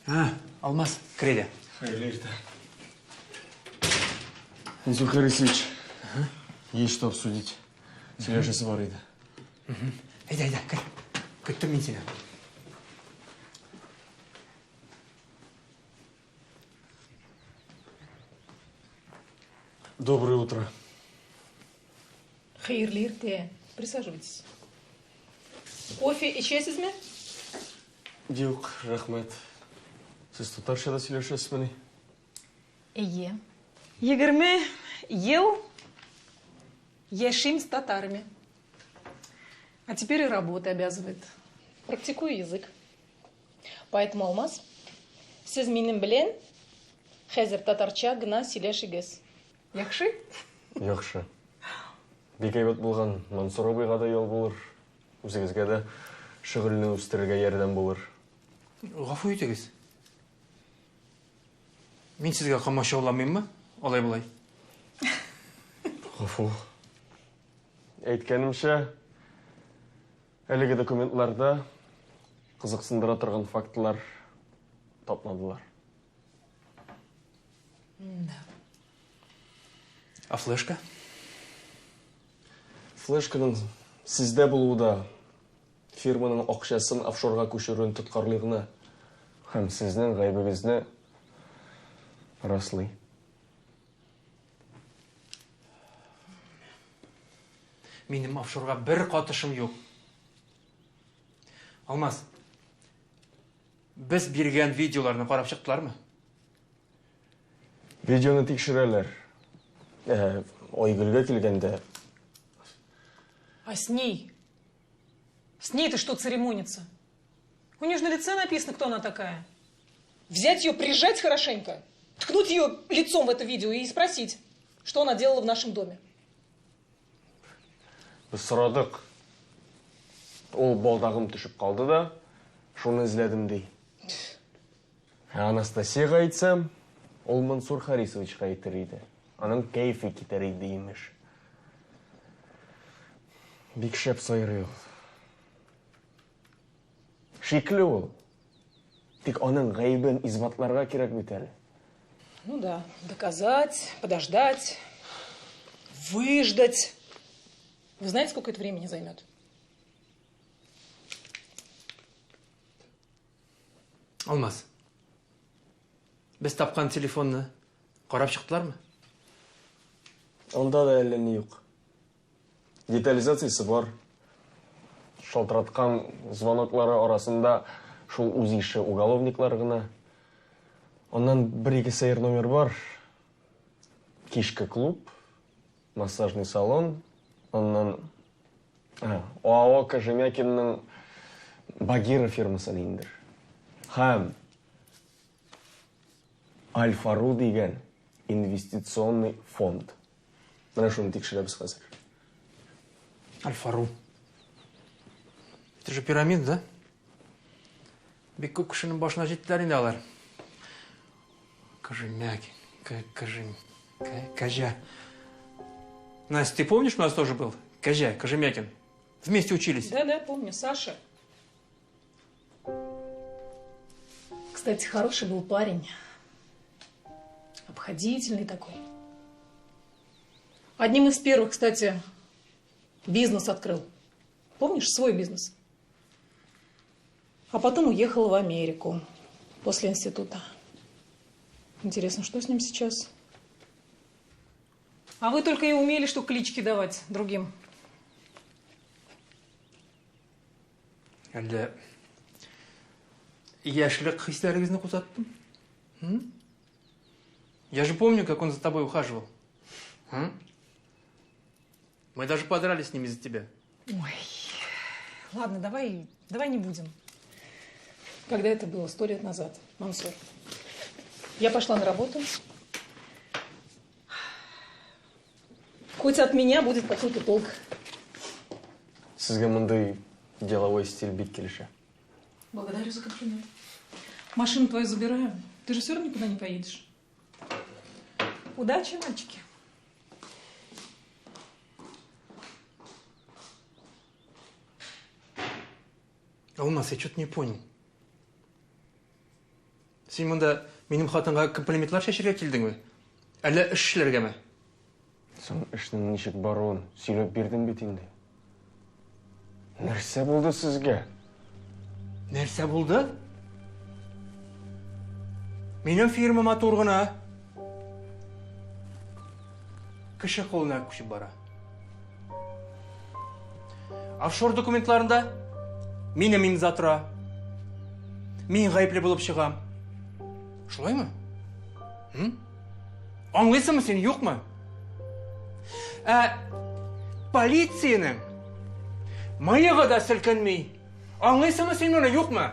А, Алмаз, кер әйдә. Хәерле иртә. Мансур Харисович, есть что обсудить. Сөйләшәсе бар иде. Әйдә, әйдә, кер. Көттем мин сине. Доброе утро. Хәерле иртә. Присаживайтесь. Кофе эчәсезме? Юк, рәхмәт. Сез татарча да сөйләшәсезмени? Әйе. 20 ел яшим с татарами. А теперь и работа обязывает. Практикую язык. Поэтому, Алмаз, сез минем белән хәзер татарча гына сөйләшегез. Яхшы? Яхшы. Бик әйбәт булган. Мансур абыйга да ял булыр. Үзегезгә дә шөгыльне үстерергә ярдәм булыр. Гафу итегез. Мин сезгә комачауламыйммы? Алай болай. Гафу. Әйткәнемчә, әлеге документларда кызыксындыра торган фактлар тапмадылар. Да. А флешка? Флешканың сездә булуы да фирманың акчасын офшорга күчерүен тоткарлый гына һәм сезнең гаебегезне раслый. Минем офшорга бер катышым юк. Алмаз, без биргән видеоларны карап чыктылармы? Видеоны тикшерәләр. Ә, Айгөлгә килгәндә... А с ней? С ней-то что церемониться? У нее же на лице написано, кто она такая. Взять ее, прижать хорошенько, ткнуть ее лицом в это видео и спросить, что она делала в нашем доме. Без сорадык. Ул балдагым төшеп калды да, шуны эзләдем ди. Ә Анастасиягә әйтсәм, ул Мансур Харисовичка әйтер иде. Аның кәефе китәр иде, имеш. Бик шәп сайрый ул. Шикле ул. Тик аның гаебен исбатларга кирәк бит әле. Ну да, доказать, подождать, выждать. Вы знаете, сколько это времени займет? Алмаз, без тапкан телефонны карап чыктылармы? Анда да әллә ни юк. Детализациясе бар. Шалтыраткан звоноклары арасында шул үз ише уголовниклар гына. Аннан бер-ике сәер номер бар. Кичке клуб, массажный салон, аннан ОАО Кожемякинның Багира фирмасы ниндер. Һәм Альфа-Ру дигән инвестиционный фонд. Менә шуны тикшерәбез хәзер. Альфа-Ру. Это же пирамида, да? Бик күп кешенең башына җиттеләр инде алар. Кожемякин, Кожем, Кожа. Настя, ты помнишь, у нас тоже был? Кожа, Кожемякин. Вместе учились. Да-да, помню, Саша. Кстати, хороший был парень. Обходительный такой. Одним из первых, кстати, бизнес открыл. Помнишь, свой бизнес? А потом уехал в Америку после института. Интересно, что с ним сейчас? А вы только и умели, что клички давать другим. Әллә яшьлек хисләрегезне кузгаттым? Я же помню, как он за тобой ухаживал. М? Мы даже подрались с ними за тебя. Ой, ладно, давай, давай не будем. Когда это было? 100 лет назад, Мансур. Я пошла на работу. Хоть от меня будет какой-то толк. Сезгә мондый деловой стиль бик килешә. Благодарю за комплимент. Машину твою забираю. Ты же все равно никуда не поедешь. Удачи, мальчики. Алмаз, я что-то не понял. Син монда минем хатынга комплиментлар чәчергә килдеңме? Әллә эш эшләргәме? Соң эшнең ничек баруын сөйләп бирдем бит инде. Нәрсә булды сезгә? Нәрсә булды? Минем фирма матур гына. Кеше кулына күчеп бара. Офшор документларында минем имза тора. Мин гаепле булып чыгам. Шулаймы? М? Аңлыйсыңмы син, юкмы? Ә полициянең мыегы да селкенми. Аңлыйсыңмы син моны, юкмы?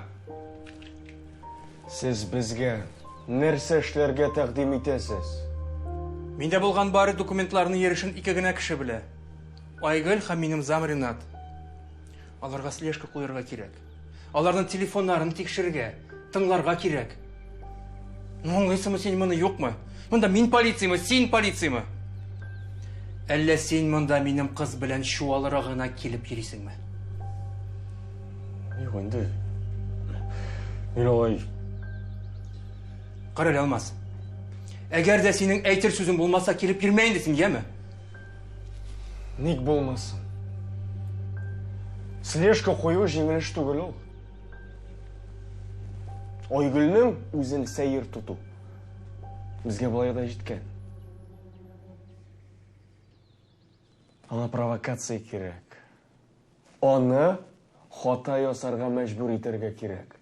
Сез безгә нәрсә эшләргә тәкъдим итәсез? Миндә булган бары документларның йөрешен ике генә кеше белә. Айгөл һәм минем зам Ренат. Аларга слежка куярга кирәк. Аларның телефоннарын тикшерергә, тыңларга кирәк. Ну, аңлыйсыңмы син моны, юкмы? Монда мин полициямы, син полициямы? Әллә син монда минем кыз белән чуалырга гына килеп йөрисеңме? Юк инде. Мин алай Кара әле, Алмаз. Әгәр дә синең әйтер сүзең булмаса, килеп йөрмә инде син, яме? Ник булмасын? Слежка кую җиңел эш түгел ул. Айгөлнең үзен сәер тоту безгә болай да җиткән. Аңа провокация кирәк. Аны хата ясарга мәҗбүр итәргә кирәк.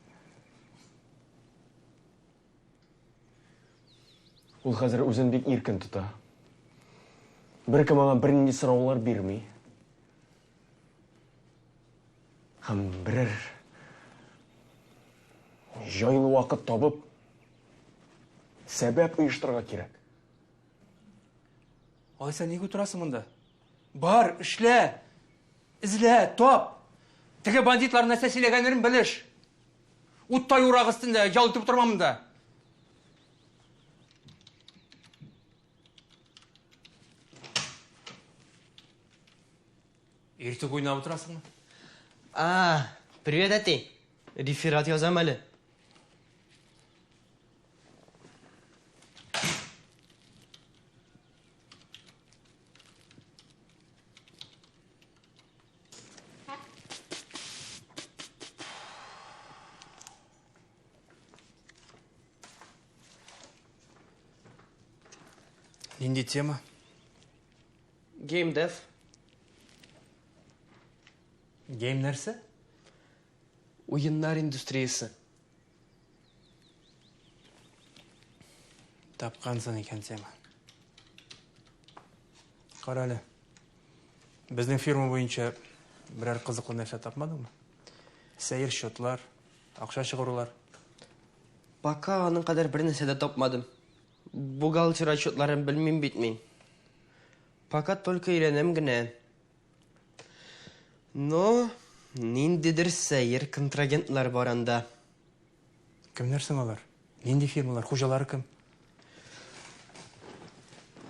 Ул хәзер үзен бик иркен тота. Беркем аңа бернинди сораулар бирми. Һәм берәр җайлы вакыт табып, сәбәп оештырырга кирәк. Алайса ник утырасың монда? Бар, эшлә! Эзлә, тап! Теге бандитлар нәрсә сөйләгәннәрен белеш. Уттай урак өстендә, ял итеп утырма монда. Иртүк уйнап утырасыңмы? А, привет, әти. Реферат язам әле. Нинди тема? Геймдев. Гейм нәрсә? Уеннар индустриясе. Тапкансың икән тема. Кара әле. Безнең фирма буенча берәр кызыклы нәрсә тапмадыңмы? Сәер счетлар, акча чыгарулар. Пока аның кадәр бер нәрсә дә тапмадым. Бухгалтер отчетларын белмим бит мин. Пока только өйрәнәм генә. Но ниндидер сәер контрагентлар бар анда. Кемнәр соң алар? Нинди фирмалар? Хуҗалары кем?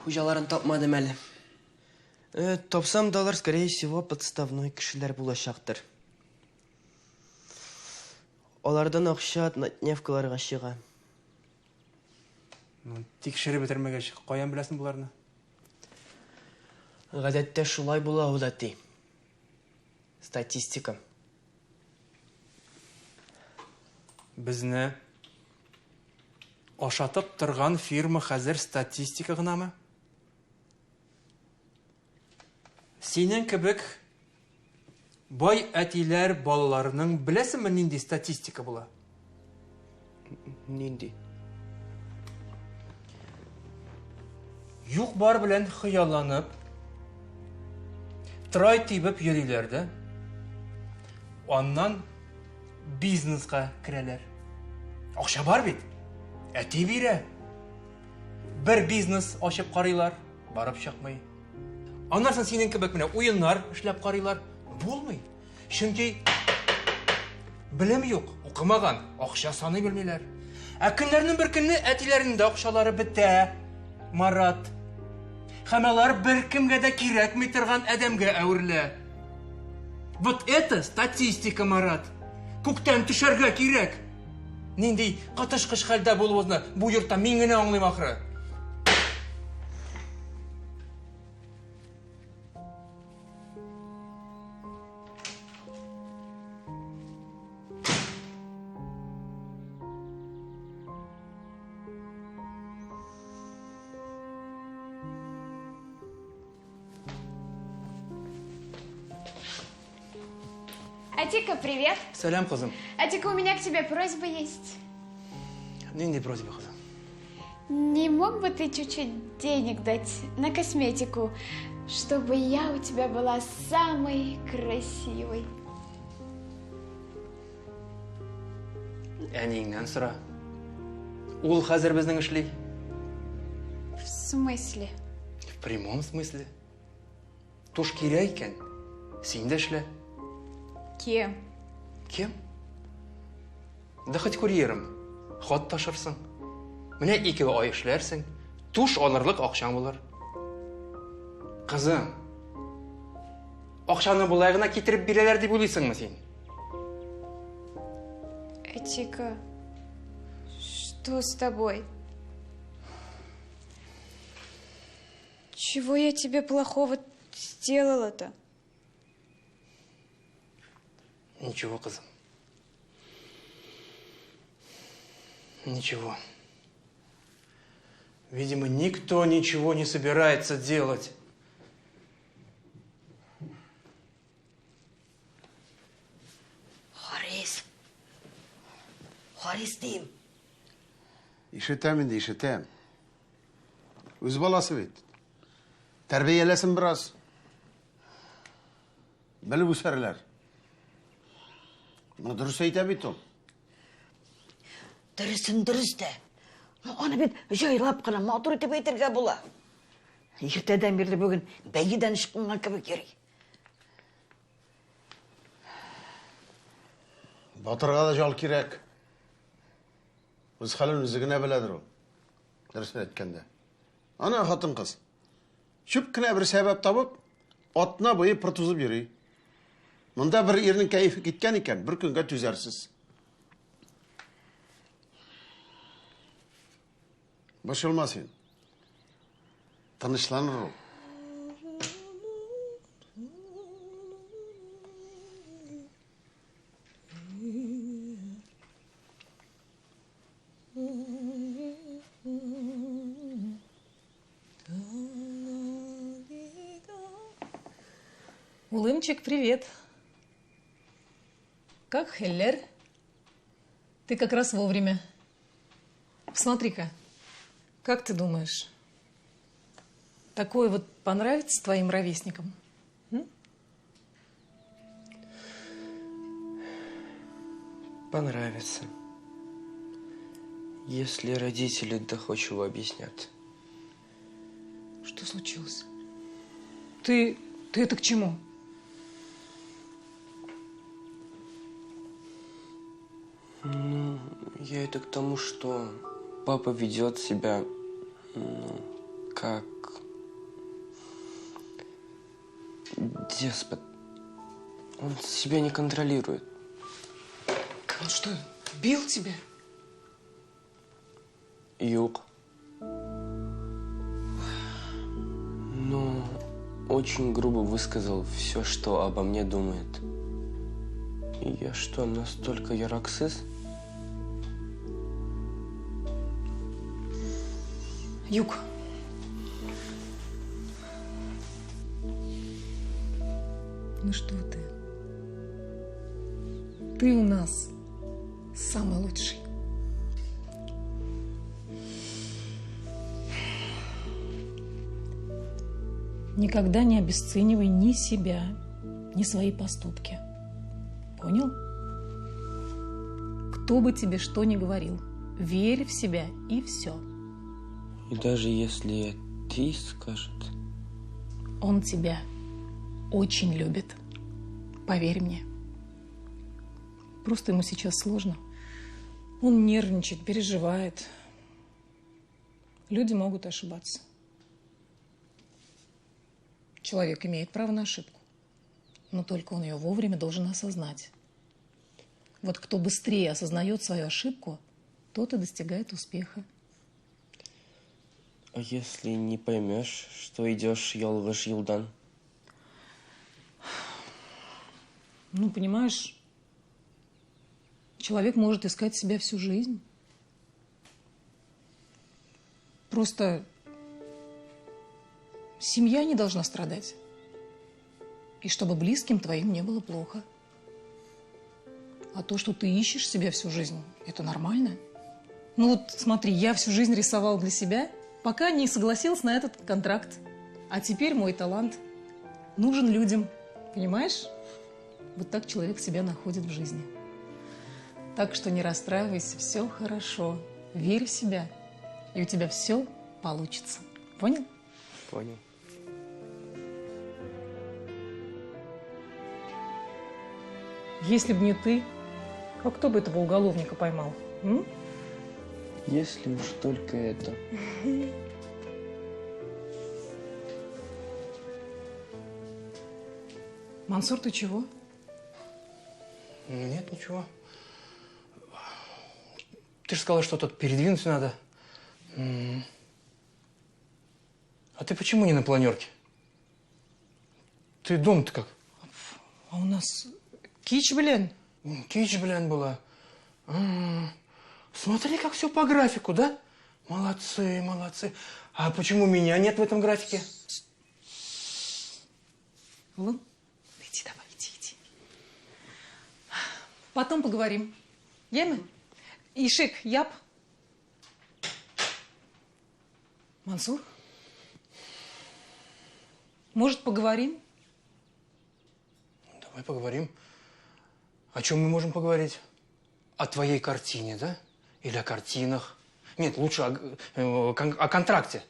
Хуҗаларын тапмадым әле. Э, тапсам да алар, скорее всего, подставной кешеләр булачактыр. Алардан акча однодневкаларга чыга. Ну, тикшереп бетермәгәч, каян беләсең боларны? Гадәттә шулай була ул, әти. Статистика. Безне ашатып торган фирма хәзер статистика гынамы? Синең кебек бай әтиләр балаларының беләсеңме нинди статистика була? Нинди? Юк бар белән хыялланып, трай тибеп йөриләр дә, аннан бизнеска керәләр. Акча бар бит. Әти бирә. Бер бизнес ачып карыйлар, барып чыкмый. Аннан соң синең кебек менә уеннар эшләп карыйлар, булмый. Чөнки белем юк, укымаган, акча саный белмиләр. Ә көннәрнең бер көнне әтиләренең дә акчалары бетә, Марат. Һәм алар беркемгә дә кирәкми торган адәмгә әверелә. Вот это статистика, Марат. Күктән төшәргә кирәк. Нинди коточкыч хәлдә булуыбызны бу йортта мин генә аңлыйм ахры. Атика, привет. Сәлам, кызым. Атика, у меня к тебе просьба есть. Нинди просьба, кызым? Не мог бы ты чуть-чуть денег дать на косметику, чтобы я у тебя была самой красивой? Әниеңнән сора. Ул хәзер безнең эшли. В смысле? В прямом смысле. Туш кирәк икән, син дә эшлә. Кем? Кем? Да хоть курьером. Хат ташырсың. Менә 2 ай эшләрсең, туш алырлык акчаң булыр. Кызым, акчаны болай гына китереп бирәләр дип уйлыйсыңмы син? Этика, что с тобой? Чего я тебе плохого сделала-то? Ничего, кызым. Ничего. Видимо, никто ничего не собирается делать. Харис. Харис дим. Ишетәм инде, ишетәм. Үз баласы бит. Тәрбияләсен бераз. Белеп үсәрләр. Моны дөрес әйтә бит ул. Дөресен дөрес тә. Аны бит җайлап кына матур итеп әйтергә була. Иртәдән бирле бүген бәйгедән чыккан кебек йөри. Батырга да жал кирәк. Үз хәлен үзе генә беләдер ул. Дөресен әйткәндә. Ана хатын-кыз. Чүп кенә бер сәбәп табып, атна буе пыр тузып йөри. Монда бер ирнең кәефе киткән икән, бер көнгә түзәрсез. Борчылма син. Тынычланыр ул. Улымчик, привет. Как Хеллер? Ты как раз вовремя. Смотри-ка, как ты думаешь, такое вот понравится твоим ровесникам? М? Понравится. Если родители доходчиво объяснят. Что случилось? Ты это к чему? Ну, я это к тому, что папа ведет себя, ну, как деспот. Он себя не контролирует. Он что, бил тебя? Юк. Но очень грубо высказал все, что обо мне думает. Я что, настолько яраксыз? Юк. Ну что ты? Ты у нас самый лучший. Никогда не обесценивай ни себя, ни свои поступки. Понял? Кто бы тебе что ни говорил, верь в себя и все. И даже если ты скажет... Он тебя очень любит. Поверь мне. Просто ему сейчас сложно. Он нервничает, переживает. Люди могут ошибаться. Человек имеет право на ошибку. Но только он ее вовремя должен осознать. Вот кто быстрее осознает свою ошибку, тот и достигает успеха. А если не поймешь, что идешь ялгыш юлдан? Ну, понимаешь, человек может искать себя всю жизнь. Просто семья не должна страдать. И чтобы близким твоим не было плохо. А то, что ты ищешь себя всю жизнь, это нормально. Ну вот смотри, я всю жизнь рисовал для себя, пока не согласилась на этот контракт. А теперь мой талант нужен людям. Понимаешь? Вот так человек себя находит в жизни. Так что не расстраивайся, все хорошо. Верь в себя, и у тебя все получится. Понял? Понял. Если бы не ты, а кто бы этого уголовника поймал? М? Если уж только это. Мансур, ты чего? Нет, ничего. Ты же сказала, что тут передвинуть надо. А ты почему не на планерке? Ты дом-то как? А у нас кич, блин. Кич, блин, была. Смотри, как все по графику, да? Молодцы, молодцы. А почему меня нет в этом графике? Лун, иди давай, иди, иди. Потом поговорим. Яме? Ишик, яп. Мансур? Может, поговорим? Давай поговорим. О чем мы можем поговорить? О твоей картине, да? Или о картинах? Нет, лучше о контракте.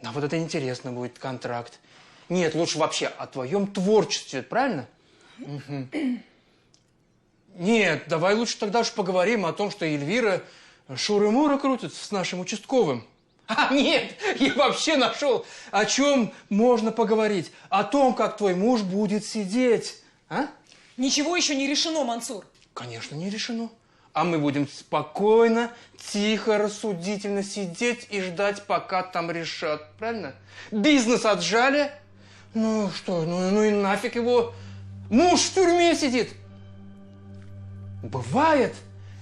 А вот это интересно будет, контракт. Нет, лучше вообще о твоем творчестве, правильно? Угу. Нет, давай лучше тогда уж поговорим о том, что Эльвира шуры-муры крутит с нашим участковым. А нет, я вообще нашел, о чем можно поговорить. О том, как твой муж будет сидеть. А? Ничего еще не решено, Мансур. Конечно, не решено. А мы будем спокойно, тихо, рассудительно сидеть и ждать, пока там решат. Правильно? Бизнес отжали. Ну что, ну и нафиг его. Муж в тюрьме сидит. Бывает.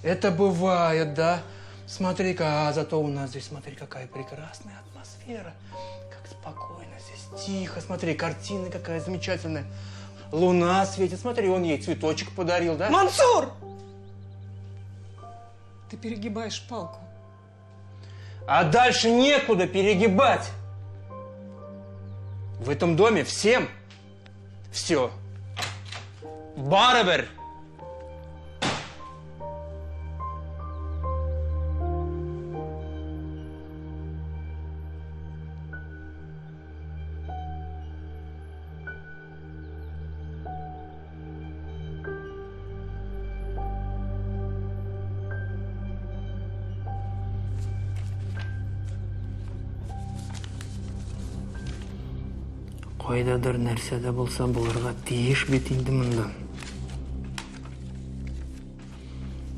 Это бывает, да. Смотри-ка, а зато у нас здесь, смотри, какая прекрасная атмосфера. Как спокойно здесь, тихо. Смотри, картина какая замечательная. Луна светит. Смотри, он ей цветочек подарил, да? Мансур! Ты перегибаешь палку. А дальше некуда перегибать. В этом доме всем все. Барабер! Кайдадыр нәрсә дә булса булырга тиеш бит инде монда.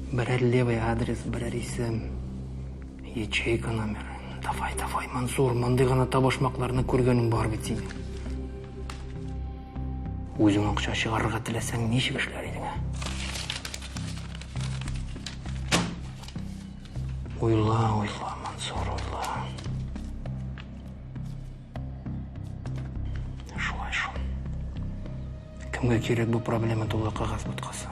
Берәр левый адрес, берәр исем, ячейка номеры. Давай, давай, Мансур, мондый гына табышмакларны күргәнең бар бит синең. Үзең акча чыгарырга теләсәң, ничек эшләр идең, ә? Уйла, уйла, Мансур, уйла. Кемгә кирәк бу проблема тулы кәгазь боткасы?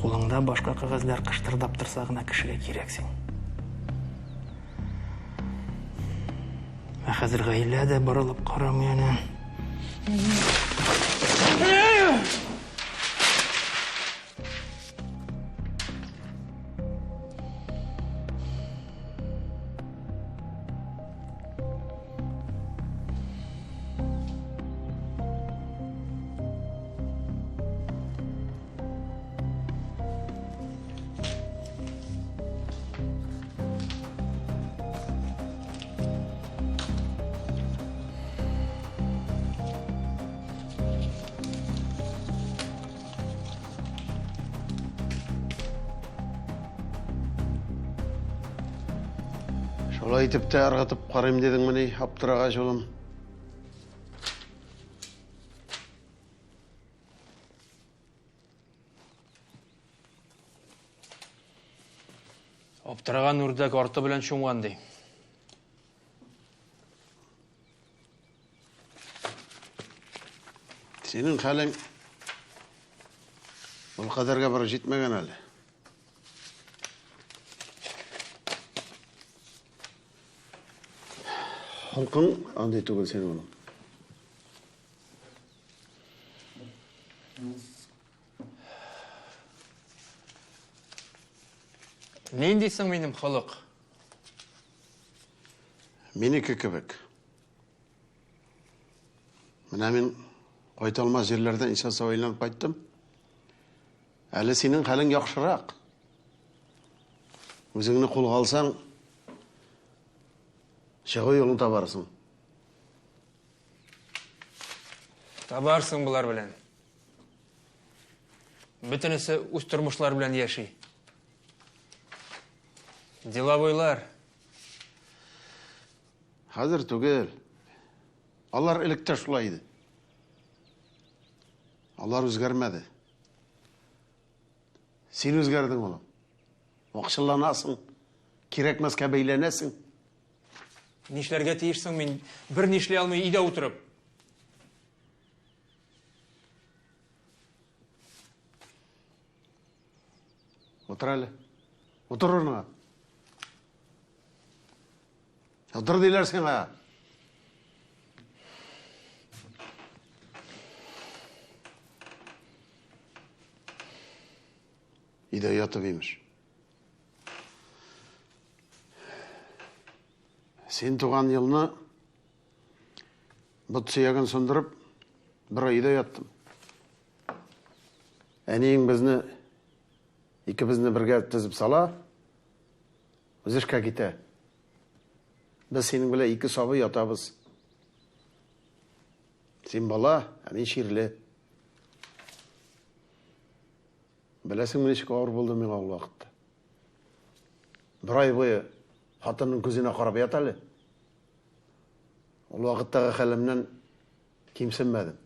Кулыңда башка кәгазьләр кыштырдап торса гына кешегә кирәк син. Ә хәзер гаилә дә борылып карамый әнә. Алай итеп тә ыргытып карыйм дидеңмени, аптырагач, улым? Аптыраган үрдәк арты белән чумган, ди. Синең хәлең ул кадәргә барып җитмәгән әле. Холкың андый түгел синең, улым. Нинди соң минем холык? Минеке кебек. Менә мин кайта алмас җирләрдән исән-сау әйләнеп кайттым. Әле синең хәлең яхшырак. Үзеңне кулга алсаң, чыгу юлын табарсың. Табарсың болар белән. Бөтенесе үз тормышлары белән яши. Деловойлар. Хәзер түгел. Алар элек тә шулай иде. Алар үзгәрмәде. Син үзгәрдең, улым. Вакчылланасың, кирәкмәскә бәйләнәсең. Нишләргә тиеш соң мин? Бер нишли алмый өйдә утырып. Утыр әле. Утыр урыныңа. Утыр диләр сиңа. Өйдә ятып имеш. Син туган елны бот сөяген сындырып, бер ай өйдә яттым. Әниең безне икебезне бергә тезеп сала, үзе эшкә китә. Без синең белән ике сабый ятабыз. Син бала, ә мин чирле. Беләсеңме, ничек авыр булды миңа ул вакытта? Бер ай буе хатынның күзенә карап ят әле. Ул вакыттагы хәлемнән кимсенмәдем.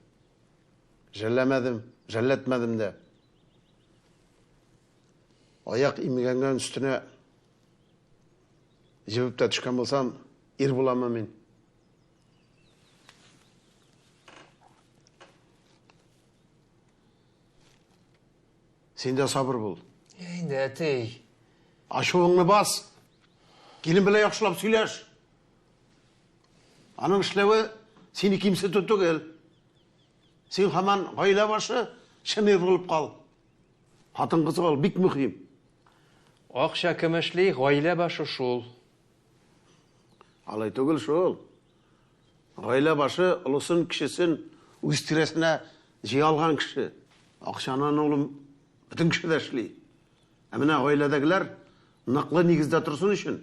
Жәлләмәдем, жәлләтмәдем дә. Аяк имгәнгән өстенә җебеп тә төшкән булсам, ир буламы мин? Син дә сабыр бул. Инде, әтей. Ачуыңны бас. Килен белән яхшылап сөйләш. Аның эшләве сине кимсетү түгел. Син һаман гаилә башы, чын ир булып кал. Хатын-кыз ул бик мөһим. Акча кем эшли, гаилә башы шул. Алай түгел шул. Гаилә башы олысын, кечесен үз тирәсенә җыя алган кеше. Акчаны аны улым бөтен кеше дә эшли. Ә менә гаиләдәгеләр ныклы нигездә торсын өчен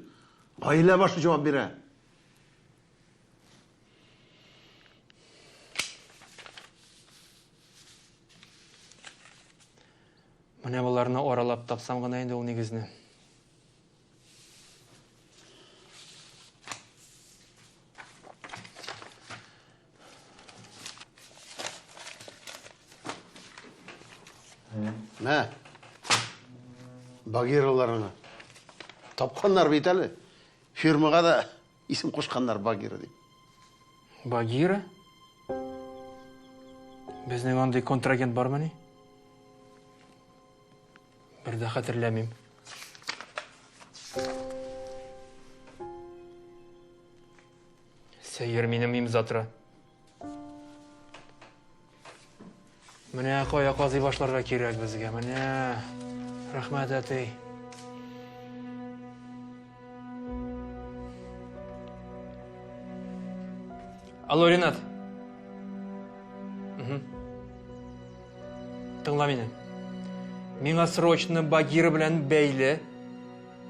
гаилә башы җавап бирә. Менә боларны аралап тапсам гына инде ул нигезне. Мә. Багираларны. Тапканнар бит әле. Фирмага да исем кушканнар Багира дип. Багира? Безнең андый контрагент бармыни? Бер дә хәтерләмим. Сәер минем имза тора. Менә кая казый башларга кирәк безгә, менә. Рәхмәт, әти. Алло, Ренат. Угу. Тыңла мине. Миңа срочно Багира белән бәйле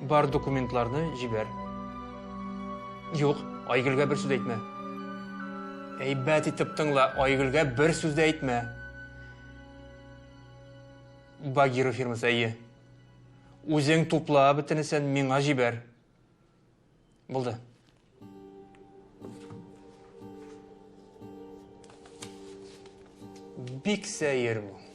бар документларны җибәр. Юк, Айгөлгә бер сүз әйтмә. Әйбәт итеп тыңла, Айгөлгә бер сүз дә әйтмә. Багира фирмасы, әйе. Үзең тупла бөтенесен миңа җибәр. Булды. Бик сәер бу.